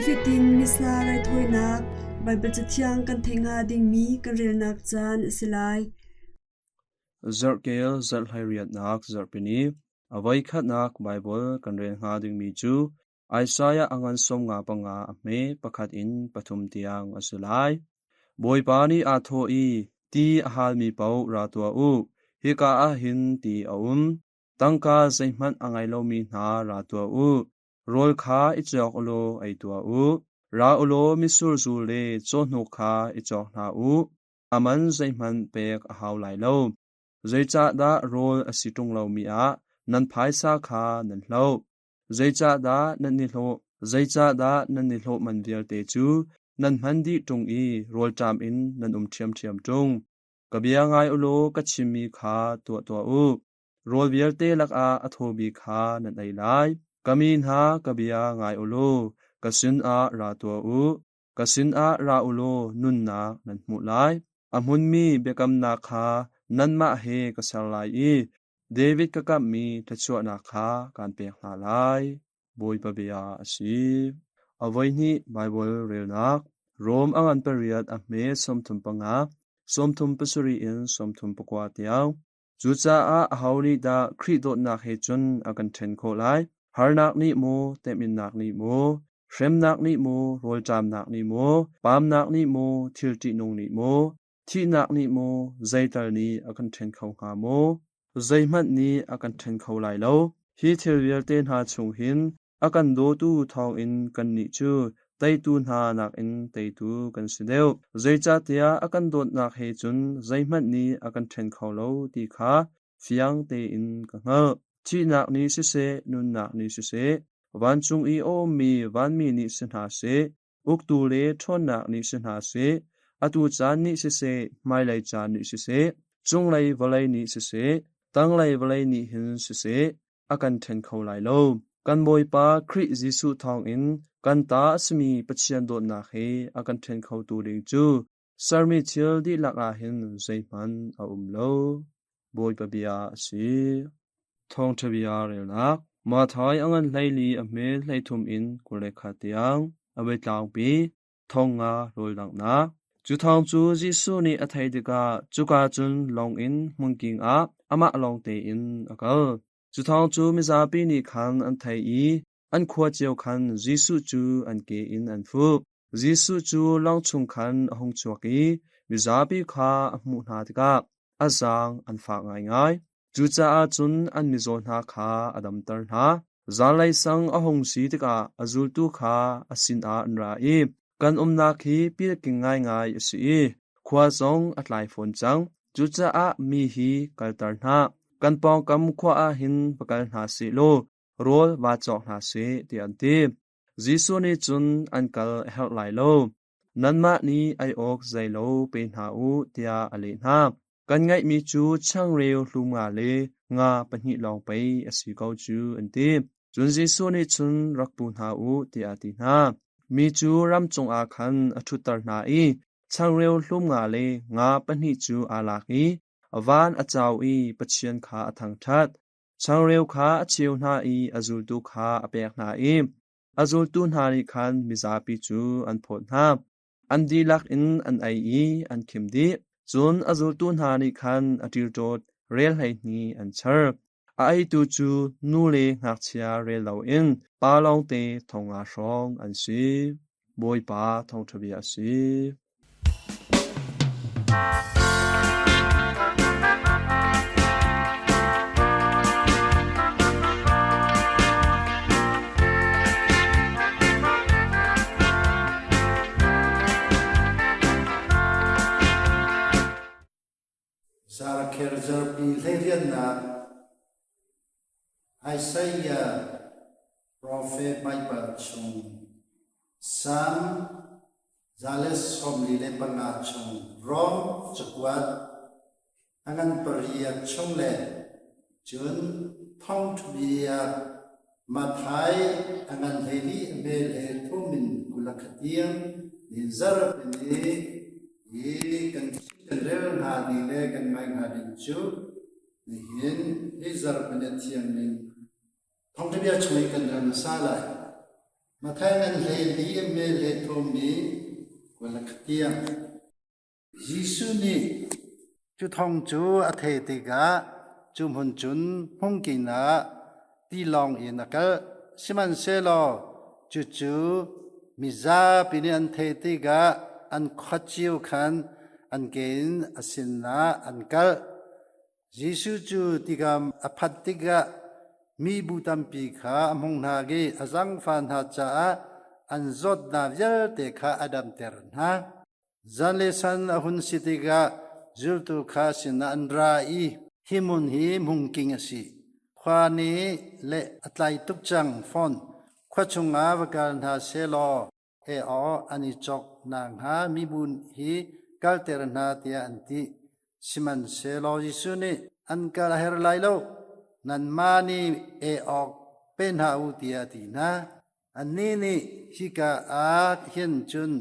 Nifatin Missa raithawinak Baibal Cathiang kan theih hnga dingmi kan relnak caan a si lai. Zarhkel zarhhleiriatnak zarhpini a voikhatnak Baibal kan rel hnga dingmi cu Isaiah a ngan 55 a hme pakhat in pathum tiang a si lai. Bawipa nih aa thawh i, Ti a halmi paoh ra tuah u, hika ah hin ti a um. Tangka zeihmanh a ngei lomi hna ra tuah u. Rawl kha i cawk ulaw ei tuah u. Ra ulaw mitsur zu le cawhnuk kha i cawk hna u. A man zeihmanh pek a hau lai lo. Zeicahdah rawl a si ṭung lomi ah nan phaisa kha nan hloh? Zeicahdah nan i hlawh? Zeicahdah nan i hlawh man vialte cu nan hman dih ṭung i rawlṭam in nan um ṭhiamṭhiam ṭung? Ka bia ngai u law ka chimmi kha tuah tuah u. Rawl vialte lakah a thaw bik kha nan ei lai. Ka mi hna, ka bia ngai u law ka sinah ra tuah u. Ka sinah ra u law nunnak nan hmuh lai. A hmunmi biakamnak kha nanmah he ka ser lai i David ka kamhmi thluachuahnak kha kaan pek hna lai. Bawipa bia a si. A voihnih Baibal relnak Rom a ngan pariat a hme 35, 37 in 39 tiang. Cucaah aho nih dah Khrih dawtnak he cun a kan ṭhen khawh lai? Harnak nih maw, temhinnak nih maw, hremnak nih maw, rawlṭamnak nih maw, pamnak nih maw, thil ṭihnung nih maw, thihnak nih maw, zeital nih a kan ṭhen kho hnga maw? Zeihmanh nih a kan ṭhen kho lai lo. Hi thil vialte hna chung hin A kan dawtu thawngin kannih cu teitu hna nakin teitu kan si deuh. Zeicahtiah a kan dawtnak he cun zeihmanh nih a kan ṭhen kho lo ti kha fiang tein ka hngalh. Thihnak nih siseh, nunnak nih siseh, vancung i a ummi vanmi nih si hna seh, uktu le ṭhawnnak nih si hna seh, atu caan nih siseh, hmailei caan nih siseh, cunglei vawlei nih siseh, tanglei vawlei nih hin siseh, a kan ṭhen kho lai lo. Kan Bawipa Khrih Jesuh thawngin kan ta a simi Pathian dawtnak he a kan ṭhen khotu ding cu sermi thil dihlak ah hin zeihmanh a um lo. Bawipa bia a si. Thawngṭha bia relnak Matthai a ngan 14 a hme 33 in 21 tiang a biatlangpi 5000 rawl danghnak. Cu thawng cu Jesuh nih a theih tikah cuka cun lawng in hmunking ah amah lawng tein a kal. Cu thawng cu mizapi nih khan an theih i an khua cio khan Jesuh cu an ke in an fuh. Jesuh cu lawng chung khan a hung chuak i mizapi kha a hmuh hna tikah a zaang an fak ngaingai. Cucaah cun an mizaw hna kha a damter hna. Zanlei sang a hung si tikah a zultu kha a sinah an ra i, Kan umnak hi pilking ngaingai a si i khua zong a tlai fawn cang. Cucaah mi hi kalter hna. Kan pawngkam khua ah hin va kal hna seh law rawl vaa cawk hna seh, tiah an ti. Jesuh nih cun an kal a herh lai lo. Nanmah nih ei awk zeilo pe hna u, tiah a leh hna. Kan ngeihmi cu changreu hlum nga le nga pahnih lawng pei a si ko cu, an ti. Cun Jesuh nih cun rak pu hna u, tiah a ti hna. Mi cu ram cungah khan a ṭhutter hna i changreu hlum nga le nga pahnih cu aa lak i van a cau i Pathian kha a thangṭhat. Changreu kha a cheu hna i a zultu kha a pek hna i a zultu hna nih khan mizapi cu an phawt hna. An dihlak in an ei i an khim dih. Cun a zultu hna nih khan a ṭilṭawt rel 12 an char. A eitu cu nu le ngakchia rel loin pa lawngte 5000 hrawng an si. Bawipa thawngṭha bia a si. Zarkhel zarpi hleiriannak Isaiah profet Baibal chung Salm 145 chung Rom cakuat a ngan pariat chung le cun thawngṭhabia Matthai a ngan 14 a hme le thum in 21 tiang nihin zarhpini i kan kan rel hnga ding le kan ngai hnga ding cu nihin hi zarhpini thiang ning thawngṭhabia chung i kan rel hmasa lai. Matthai ngan 12 a me le thum i 21 tiang. Jesuh nih cu thawng cu a theih tikah cu hmun cun hmungking ah tilawng in a kal. Sihmanhsehlaw cucu mizapi nih an theih tikah an khua cio khan an ke in a sinah an kal. Jesuh cu tikam a phanh tikah mibu tampi kha a hmung hna i a zaangfah hna caah an zawtnak vialte kha a damter hna. Zan le san a hun si tikah zultu kha sinah an ra i hi hmun hi hmungking a si. Khua nih le a tlai tuk cang fawn. Khua chungah va kal hna sehlaw he aw an i cawk nakhnga mibu hi kalter hna tiah an ti. Sihmanhsehlaw Jesuh nih an kal a herh lai lo, nanmah nih ei awk pe hna u tiah a ti hna. Annih nih hika ah hin cun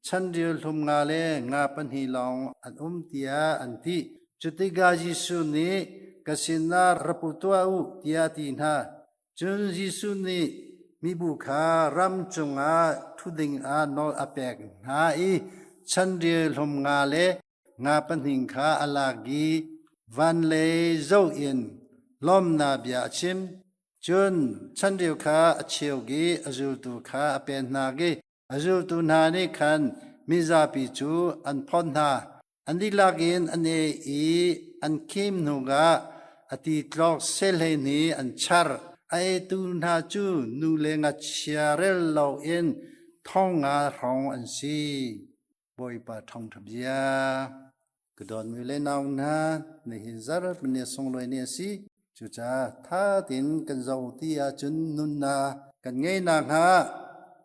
chanril hlum nga le nga pahnih lawng an um tiah an ti. Cutikah Jesuh nih ka sinah ra pu tuah u tiah a ti hna. Cun Jesuh nih mibu kha ram cungah ṭhu dingah nawl a pek hna i chanril hlum nga le nga pahnih kha a lak i van lei zoh in lawmnak bia a chim. Cun chanril kha a cheu i a zultu kha a pen hna i a zultu hna nih khan mizapi cu an phawt hna. An dihlak in an ei i an khim hnuah a ti tlok sehlei nih an char. A eitu hna cu nu le ngakchia rel loin thong nga hrawng an si. Bawipa thawngṭha bia. Ka dawtmi le nau hna, nihin zarh ni sunglawi ni a si. Cucaah tha tein kan zoh ti ahcun nunnak kan ngei nakhnga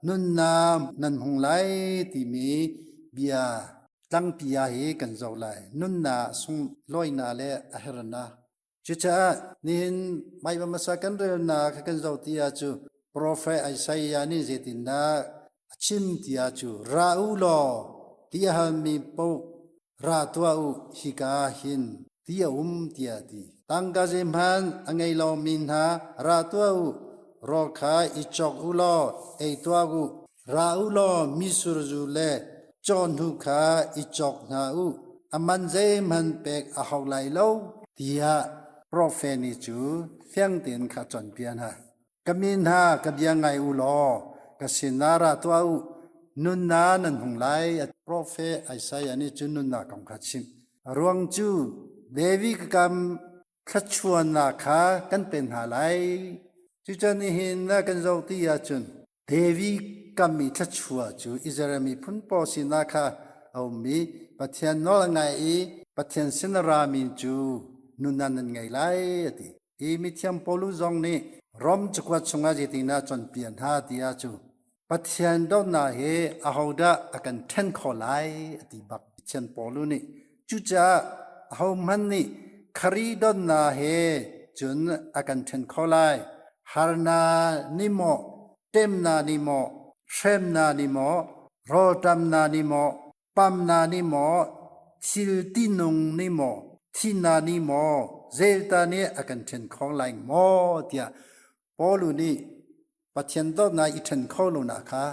nunnak nan hung lai timi bia tlangpi ah hi kan zoh lai. Nunnak sunglawinak le a hernak. Cucaah nihin Baibal hmasa kan relnak kha kan zoh ti ah cu profet Isaiah nih zeitindah a chim ti ah cu ra u law ti a halmi paoh ra tuah u hika ah hin ti a um tiah a ti. Tangka zeihmanh a ngei lomi hna ra tuah u, rawl kha i cawk u law ei tuah u. Ra u law mitsur zu le cawhnu kha i cawk hna u, a man zeihmanh pek a hau lai lo, tiah profet nih cu fiang tein kha cawnpiak hna. Ka mi hna, ka bia ngai u law ka sinah ra tuah u, nunnak nan hung lai. Profet Isaiah nih cun nunnak kong kha a chimh. A ruang cu David ka kam thluachuahnak kha kan pe hna lai. Cucan nihin na kan zoh ti ahcun David kam i thluachuah cu Israel miphun pawl sinah kha a um i Pathian nawl a ngai i Pathian sin a rami cu nunnak nan ngei lai a ti. Hi mithiang Paul zong nih Rom cakuat chungah zeitindah cawnpiak hna ti ah cu Pathian dawtnak hi ahodah a kan ṭhen kho lai a ti bak Pathian Paul nih. Cucaah ahohmanh nih Khrih dawtnak he cun a kan ṭhen kho lai. Harnak nih maw, ṭemnak nih maw, hremnak nih maw, rawlṭamnak nih maw, pamnak nih maw, thil tihnung nih maw, thihnak nih maw, zeilta nih a kan ṭhen kho lai maw tiah Paul nih Pathian dawtnak i ṭhen kho lonak kha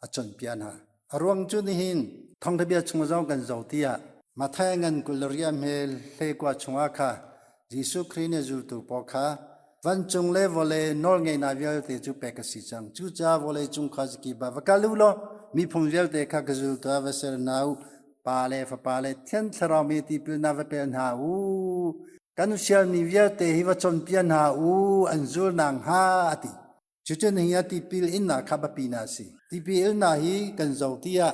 a cawnpiak hna. A ruang cu nihin thawngṭha bia chung zong kan zoh tiah Matthai ngan 20 riah hmel 19 chungah kha Jesuh Khrih nih zultu pawl kha vancung le vawlei nawlngeihnak vialte cu pek a si cang. Cucaah vawlei cung kha zakip ah va kal u law miphun vialte kha ka zultu ah va ser hna u. Pa le Fapa le Thiang Thlarau mi tipilnak va pe hna u. Kan sialmi vialte hi va cawnpiak hna u an zul nakhnga a ti. Cucun hi a tipil innak kha biapi na a si. Tipil innak hi kan zoh tiah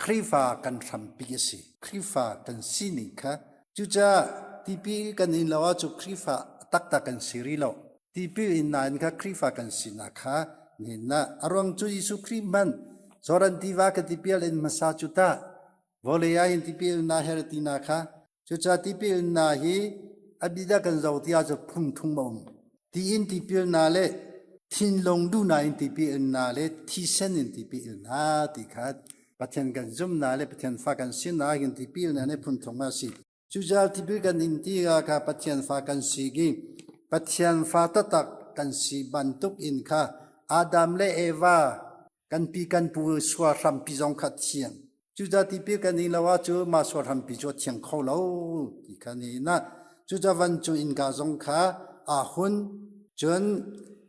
Khrihfa kan hrampi a si. Khrihfa kan sining kha. Cucaah tipil kan in lo ahcun Khrihfa taktak kan si rih lo. Tipil innak in kha Khrihfa kan sinak kha nihin ah a ruang cu Jesuh Khrih hmanh Jordan tiva ka tipil in hmasa cu tah vawlei ah hin tipil innak her tinak kha Cucaah tipilnak hi a bida kan zoh ti ahcun phung thum a um. Ti in tipilnak le thinlung duhnak in tipilnak le thisen in tipilnak ti kha Pathian kan zumnak le Pathian fa kan sinak in tipilnak nih phun thum a si. Cucaah tipil kan in ti ah kha Pathian fa kan si i Pathian fa taktak kan si bantuk in kha Adam le Eva. Kan pi kan pu sual hrampi zong kha thiang. Cucaah tipil kan ing lo ahcun mah sual hrampi cu a thiang kho lo ti kha nihin ah cucaah vancung innka zong kha aa hun. Cun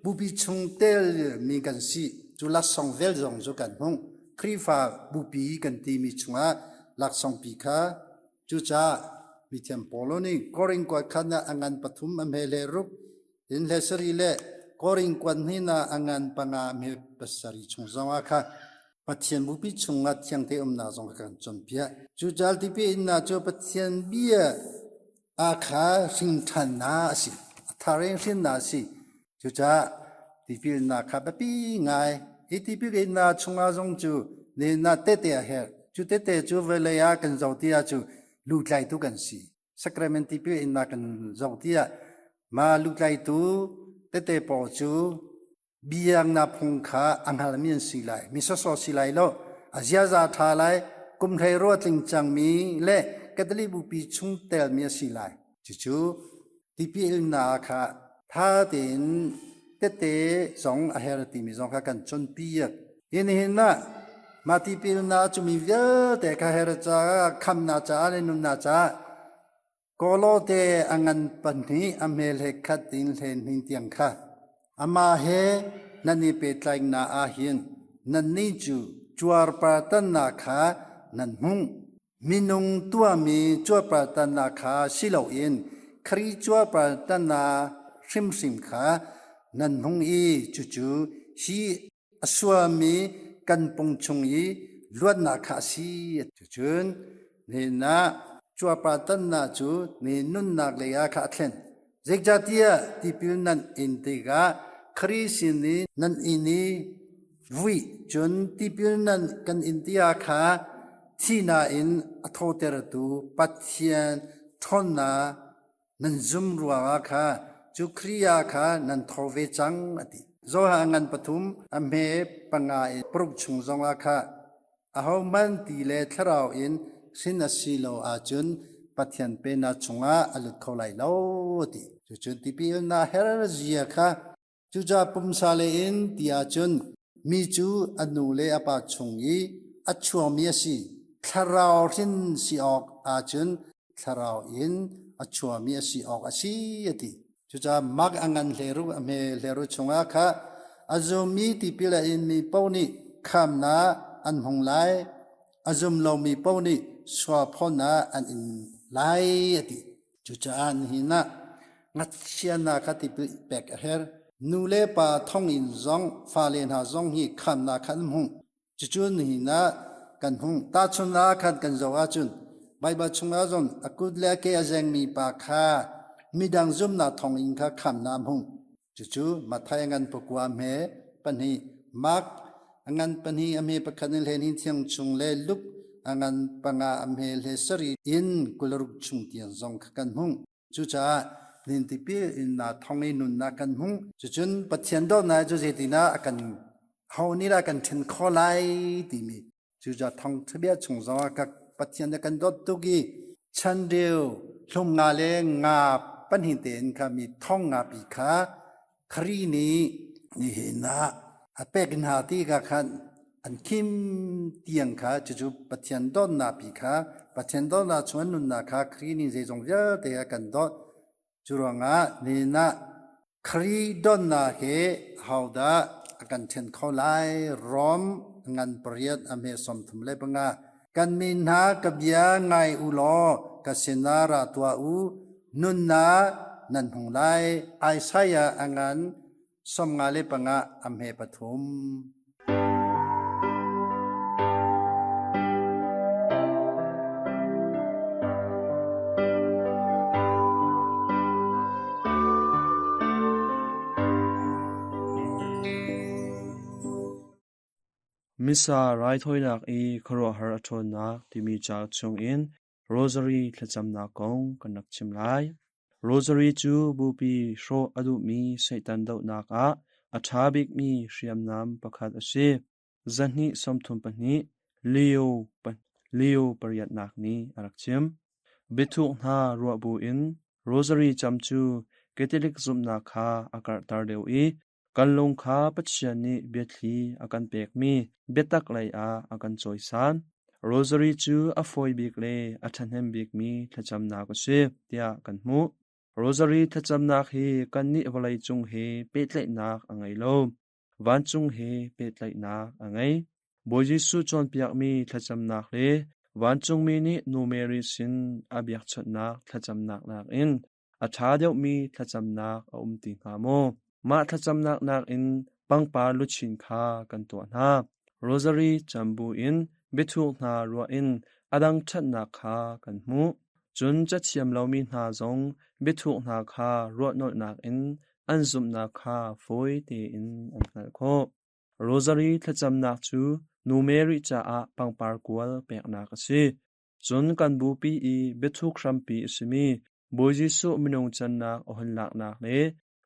bupi chung telmi kan si. Cu laksawng vel zong cu kan hmuh. Khrihfa bupi kan timi chungah laksawngpi kha cucaah mithiam Paul nih Korin kuat khan ah a ngan pathum a hme le ruk in hle sarih le Korin kuat hnin ah a ngan panga a hme pasarih chung zongah kha Pathian bupi chungah thiangte umnak zong kha kan cawnpiak. Cucaah tipil innak cu Pathian bia a kha hringṭhannak a si. A thar in hrinnak a si. Cucaah tipil innak kha biapi ngai. Hi tipil innak chungah zong cu nehnak tete a herh. Cu tete cu vawlei ah kan zoh ti ahcun lutlaitu kan si. Sacrament tipil innak kan zoh ti ah mah lutlaitu tete pawl cu biaknak phung kha a hngalmi an si lai. Mi sawsawh si lai lo. A ziaza ṭha lai. Kum hleirua tling cangmi le Catholic bupi chung telmi a si lai. Cucu tipilnak kha ṭha tein tete zong a her timi zong kha kan cawnpiak. Hi nihin ah mah tipilnak cu mi vialte kha her caah khamnak caah le nunnak caah Kawlawte a ngan pahnih a hmel he khat in hlen hning tiang kha amah he nan i pehtlaihnak ah hin nannih cu cuarpartannak kha nan hmuh. Minung tuahmi cuarpartannak kha si loin Khrih cuarpartannak hrimhrim kha nan hmung i cucu hi a sualmi kan pung chung i luatnak kha a si. Cucun nihin ah cuarpar tannak cu mi nunnak lei ah kha a thlen. Zeicahtiah tipil nan in tikah Khrih sin i nan inn i vui cun tipil nan kan in tiah kha thihnak in a thawtertu Pathian ṭhawnnak Nan zum ruangah kha cu Khrih ah kha nan tho ve cang a ti. Johan ngan pathum a hme panga in paruk chung zongah kha ahohmanh ti le thlarau in hrin a si lo ahcun Pathian pennak chungah a lut kho lai lo a ti. Cucun tipil na her zia kha Cucaah pumsa lei in ti ahcun mi cu a nu le a pa chung i a chuakmi a si. Thlarau hrin si awk ahcun thlarau in a chuakmi a si awk a si a ti. Cucaah mak a ngan hleru a hme hleru chungah kha a zummi tipil a inmi paoh nih khamnak an hmung lai. A zum lomi paoh nih sualphawnnak an in lai a ti. Cucaah nihin ah ngakchianak kha tipil pek a herh. Nu le pa thonginn zong fale hna zong hi khamnak kha an hmuh. Cucu nihin ah kan hmuh. Tahchunhnak khan kan zoh ahcun Baibal chungah zong a kut le a ke a zengmi pa kha midang zumhnak thonginn kha khamnak a hmuh. Cucu Matthai a ngan pakua hme pahnih, Mark a ngan pahnih a hme pakhat in hlen hin thiang chung le Luke a ngan panga a hme hle sarih in 26 chung tiang zong kha kan hmuh. Cucaah nin tipil in na thong i nunnak kan hmuh. Cucun Pathian dawtnak cu zeitinah a kan ho nih dah kan ṭhen khawh lai timi Cucaah thawngṭhabia chung zongah ka Pathian na kan dawt tuk i chanreu hlum nga le nga pahnih tein kha mi thong ngapi kha Khrih nih nihin ah a pek hna ti ka khan an khim tiang kha cucu Pathian dawtnak pi kha Pathian dawtnak chung an nunnak kha Khrih nih zeizong vialte a kan dawt. Cu ruangah nihin ah Khrih donnak hi ahodah a kan ṭhen kho lai? Rom ngan pariat a hme 35. Kan mi hna ka bia ngai u law ka sinah ra tuah u, nunnak nan hung lai. Isaiah a ngan 55 a hme pathum. Missa raithawinak i khuaruahhar a ṭhawnnak timi cauk chungin Rosary thlacamnak kong kan rak chim lai. Rosary cu bupi hrawh a duhmi Satan dohnak ah a ṭha bikmi hriamnam pakhat a si. 232 Leo Leo pariatnak nih a rak chim. Biathuk hna ruah buin Rosary cam cu Catholic zumhnak kha a karhter deuh i. Kan lung kha Pathian nih biathli a kan pekmi biatak lei ah a kan cawisan. Rosary cu a fawi bik le a ṭhahnem bikmi thlacamnak a si, tiah kan hmuh. Rosary thlacamnak hi kannih vawleicung he pehtlaihnak a ngei lo. Vancung he pehtlaihnak a ngei. Bawi Jesuh cawnpiakmi thlacamnak le vancungmi nih Nu Mary sin a biakchawnhnak thlacamnak nakin a ṭha deuhmi thlacamnak a um ti hnga maw? Mah thlacamnak nakin pangpar luchin kha kan tuah hna. Rosary cam buin biathuk hna ruah in a dang ṭhatnak kha kan hmuh. Cun cathiam lomi hna zong biathuk hna kha ruahnolhnak in an zumhnak kha fawi tein an hngalh khawh. Rosary thlacamnak cu Nu Mary caah pangpar kual peknak a si. Cun kan bupi i biathuk hrampi a simi Bawi Jesuh minung cannak a hun laknak le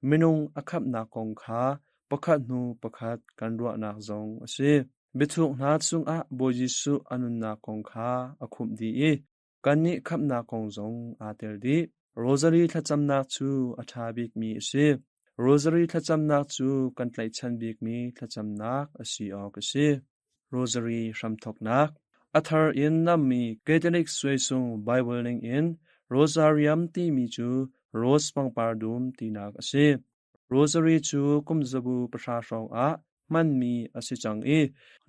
minung a khamhnak kong kha pakhat hnu pakhat kan ruahnak zong a si. Biathuk hna chungah Bawi Jesuh a nunnak kong kha a khumh dih i kannih khamhnak kong zong aa tel dih. Rosary thlacamnak cu a ṭha bikmi a si. Rosary thlacamnak cu kan tlaihchan bikmi thlacamnak a si awk a si. Rosary hramthawknak A thar in nammi Catholic suaisung Baibal ningin Rosarium timi cu rose pangpar dum tinak a si. Rosary cu kumzabu pahra hrawng ah hmanmi a si cang i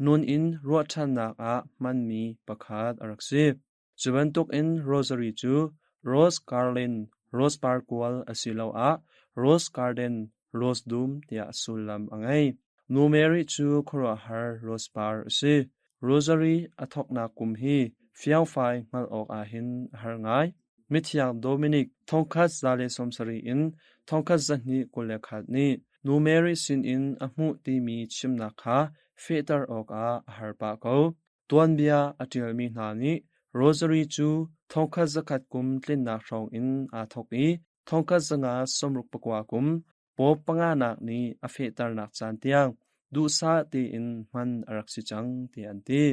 nun in ruahṭhannak ah hmanmi pakhat a rak si. Cu bantukin rosary cu rose garland, rose parkual asiloah rose garden, rose dum tiah sullam a ngei. Nu Mary cu khuaruahhar rose par a si. Rosary a thawknak kum hi fiangfai hngalh awk ahhin a har ngai. Mithiang Dominic 1170 in 1221 nih Nu Mary sinin a hmuh timi chimnak kha fehter awkah a har pah ko. Tuanbia a ṭialmi hna nih Rosary cu 1100 kum tlinnak hrawng in aa thawk i 1569 kum Pope panganak nih a fehternak caan tiang duhsah tein hman a rak si cang tiah an ti.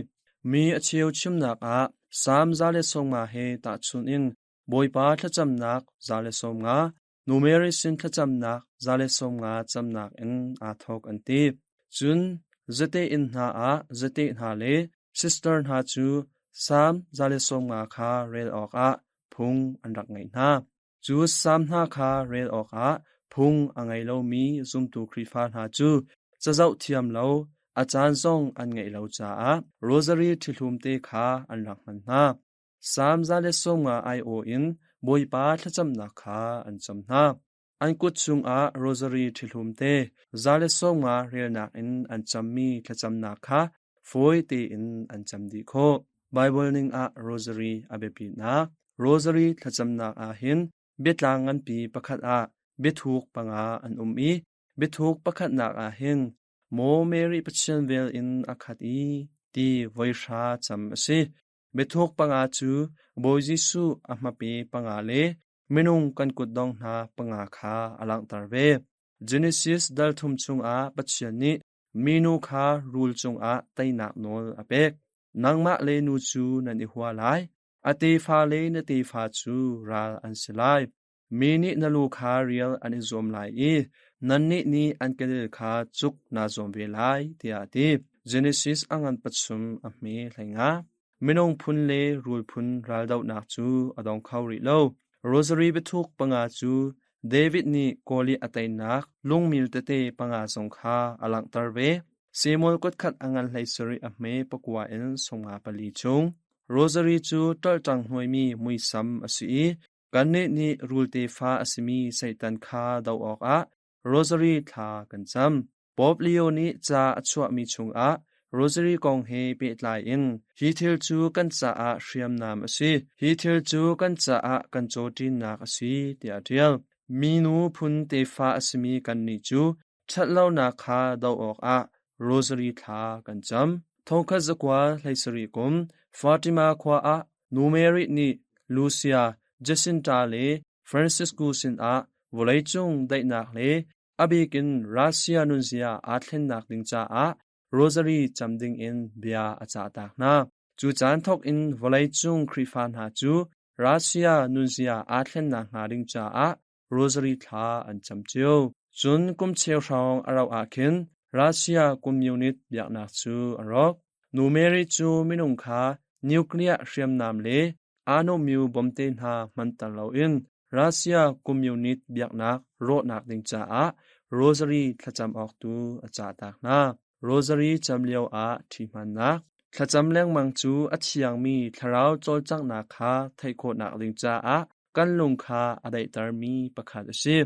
Mi a cheu chimnak ah Salm 150 he tahchunh in Bawipa thlacamnak 150, Nu Mary sin thlacamnak 150 camnak in aa thawk an ti. Cun zate inn hna ah zate hna le sister hna cu Salm 150 kha rel awkah phung an rak ngeih hna. Cu salm hna kha rel awkah phung a ngei lomi zumtu Khrihfa hna cu cazoh thiam lo, a caan zong an ngeih lo caah rosary ṭhihlum te kha an rak hman hna. Salm 150 aiawh in Bawipa thlacamnak kha an cam hna. An kut chungah rosary ṭhihlum te 150 relnak in an cammi thlacamnak kha fawi tein an cam dih khawh. Baibal ning ah rosary a biapitnak. Rosary thlacamnak ah hin biatlang nganpi pakhat ah biathuk panga an um i biathuk pakhatnak ah hin Maw Mary Pathian vel in a khat i ti voihra cam a si. Biathuk panga cu Bawi Jesuh a hmape panga le minung kan kutdong hna panga kha a langhter ve. Genesis dal thum chungah Pathian nih minu kha rul cungah teinak nawl a pek. Nangmah le nu cu nan i hua lai, a tefa le na tefa cu ral an si lai. Mi nih na lu kha rial an i zuam lai i nannih nih an kedil kha cuk naa zuam ve lai, tiah a ti. Genesis a ngan pachum a hme hleinga. Minung phun le rul phun raldohnak cu a dong kho rih lo. Rosary biathuk panga cu David nih Goliath a teinak lungmil tete panga zong kha a langhter ve. Samuel kutkhat a ngan hlei sarih a hme pakua in sawmnga pali chung. Rosary cu ṭolhṭang hnuaimi muisam a si i Kannih nih rul tefa a simi Satan kha doh awkah Rosary thla kan cam. Pope Leo nih ca a chuahmi chungah Rosary kong he pehtlai in hi thil cu kan caah hriamnam a si, hi thil cu kan caah kan cawṭinnak a si tiah a ṭial. Minu phun tefa a simi kannih cu ṭhatlonak kha doh awkah Rosary thla kan cam. Thongkhat zakua hleisarih kum Fatima khua ah Nu Mary nih Lucia, Jacinta le Francisco sinah vawleicung daihnak le a bikin Russia nunzia aa thlennak ding caah Rosary cam dingin bia a cahtak hna. Cu caan thawkin vawleicung Khrihfa hna cu Russia nunzia aa thlennak hnga ding caah Rosary thla an cam cio. Cun kum cheu hrawng a rauh ah khin Russia Communist biaknak cu a rawk. Nu Mary cu minung kha nuclear hriamnam le anomyu bom te hna hmanter loin Russia Communist biaknak rawhnak ding caah Rosary thlacam awk tu a cahtak hna. Rosary cam lio ah ṭhi-hmannak thlacam lengmang cu a thiangmi thlarau cawlcanghnak kha theih khawhnak ding caah kan lung kha a daihtermi pakhat a si.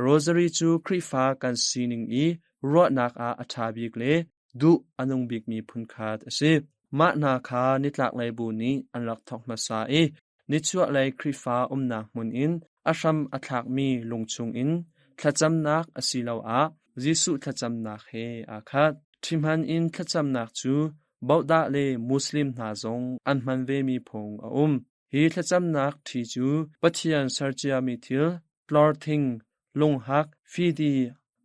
Rosary cu Khrihfa kan sining i ruahnak ah a ṭha bik le duh a nung bikmi phunkhat a si. Mah hna kha nitlaklei bu nih an rak thawk hmasa i nichuahlei Khrihfa umnak hmun in a hram a thlakmi lung chungin thlacamnak asiloah Jesuh thlacamnak he aa khat. Ṭhihman in thlacamnak cu Bohdah le Muslim hna zong an hman vemi phung a um. Hi thlacamnak ṭhi cu Pathian serciami thil, tlorthing, lunghak, fidi,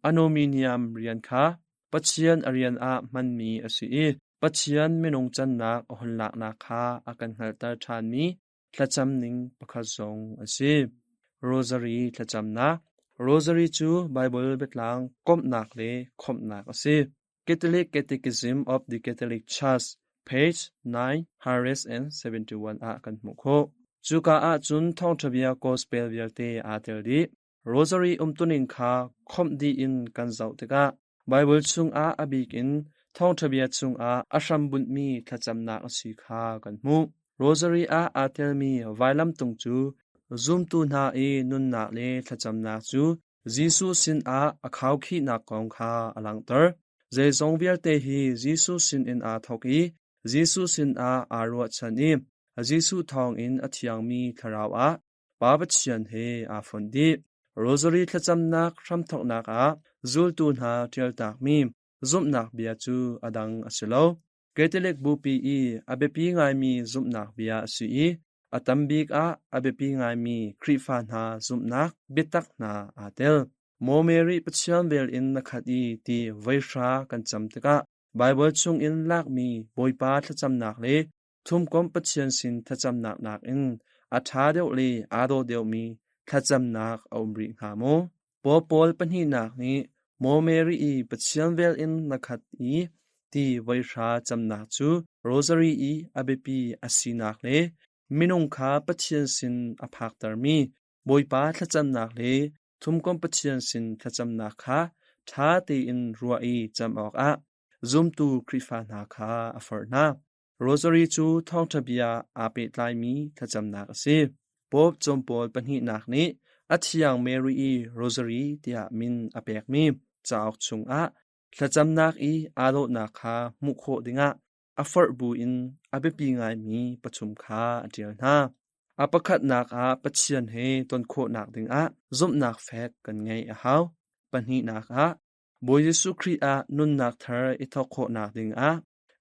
anominiam rian kha Pathian a rian ah hmanmi a si i Pathian minung cannak a hun laknak kha a kan hngalhter ṭhanmi thlacam ning pakhat zong a si. Rosary thlacamnak. Rosary cu Baibal biatlang komhnak le khawmhnak a si. Catholic Catechism of the Catholic Church, page 971 ah kan hmuh khawh. Cuka ahcun thawngṭha bia gospel vialte aa tel dih. Rosary umtuning kha khawmh dih in kan zoh tikah Baibal chungah a bik in thawngṭha bia chungah a hrambunhmi thlacamnak a si kha kan hmuh. Rosary ah aa telmi vailamtung cu zumtu hna i nunnak le thlacamnak cu Jesuh sinah a khaukhihnak kong kha a langhter. Zeizong vialte hi Jesuh sinin aa thawk i Jesuh sinah aa ruahchan i Jesuh thawngin a thiangmi thlarau ah Pa Pathian he aa fonh dih. Rosary thlacamnak hramthawknak ah zultu hna ṭialtakmi zumhnak bia cu a dang a si lo. Catholic Bupi i a biapi ngaimi zumhnak bia a si i a tam bik ah a biapi ngaimi Khrihfa hna zumhnak biatak hna aa tel. Maw Mary Pathian vel in na khat i ti voihra kan cam tikah Baibal chungin lakmi Bawipa thlacamnak le Thumkomh Pathian sin thlacamnak nakin a ṭha deuh le aa dawh deuhmi thlacamnak a um rih hnga maw? Pope Paul pahnihnak nih Maw Mary i Pathian vel in na khat i ti voihra camnak cu Rosary i a biapi a sinak le minung kha Pathian sin a phaktermi Bawipa thlacamnak le Thumkomh Pathian sin thlacamnak kha ṭha tein ruah i cam awkah zumtu Khrihfa hna kha a forh hna. Rosary cu thawngṭha bia aa pehtlaimi thlacamnak a si. Pope John Paul pahnihnak nih a thiang Mary i Rosary tiah min a pekmi cauk chungah thlacamnak i aa dawhnak kha hmuh khawh dingah a forh buin a biapi ngaimi pathum kha a ṭial hna. A pakhatnak ah Pathian he ton khawhnak dingah zumhnak fek kan ngeih a hau. Pahnihnak ah Bawi Jesuh Khrih ah nunnak thar i thawk khawhnak dingah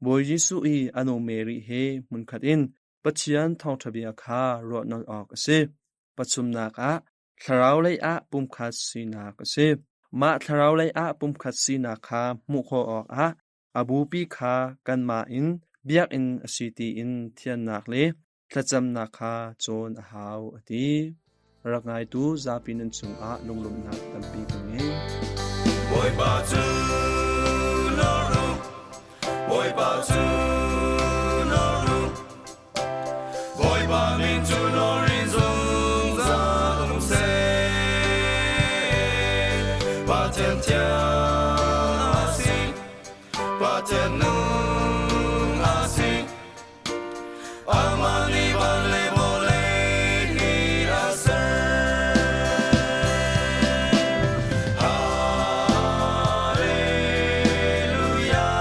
Bawi Jesuh i a nu Mary he hmunkhat in Pathian thawngṭha bia kha ruahnolh awk a si. Pathumnak ah thlarau lei ah pumkhat sinak a si. Mah thlarau lei ah pumkhat sinak kha hmuh khawh awkah a bupi kha kanmah in biakinn a si tiin thiannak le thlacamnak kha cawn a hau a ti. Rak ngaitu zapi nan cungah lunglawmhnak tampi ka ngei. Bawipa cu lawr u, Bawipa cu lawr u, Bawipa min cu lawr in zungzal um seh. Pathian thiang a si, Pathian nung a si, Amah nih van le vawlei hi a ser. Hallelujah.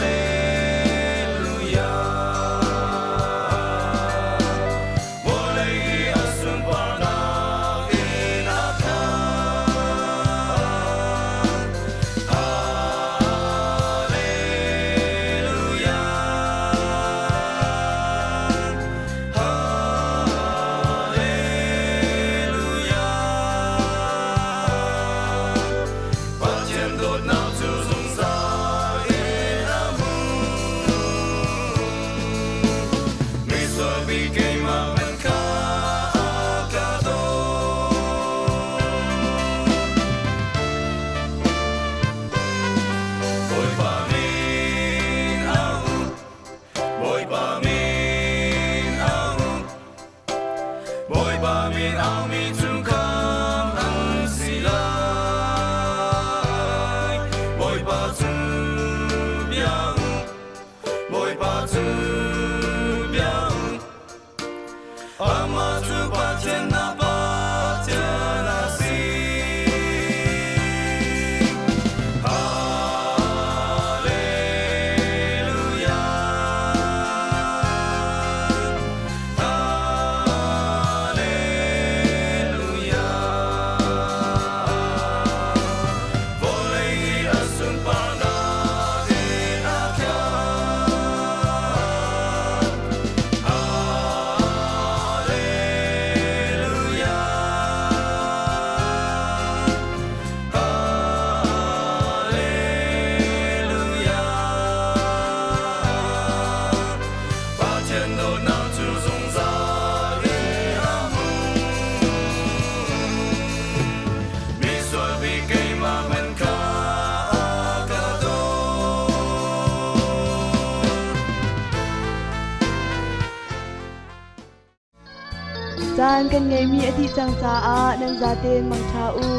Hallelujah. Vawlei hi a sunparnak in a khat. Aumi cu kham an si lai. Bawipa cu bia u, Bawipa cu bia u. Amah cu Pathian na Pathian a si. Hallelujah. Hallelujah. Vawlei i a sunparnak in a khat. Hallelujah. Hallelujah. Pathian dawtnak cu zungzal in a hmun. Misual bik keimah hmanh kha a ka dawt. Caan kan ngeihmi a dih cang caah nan zaten mangṭha u.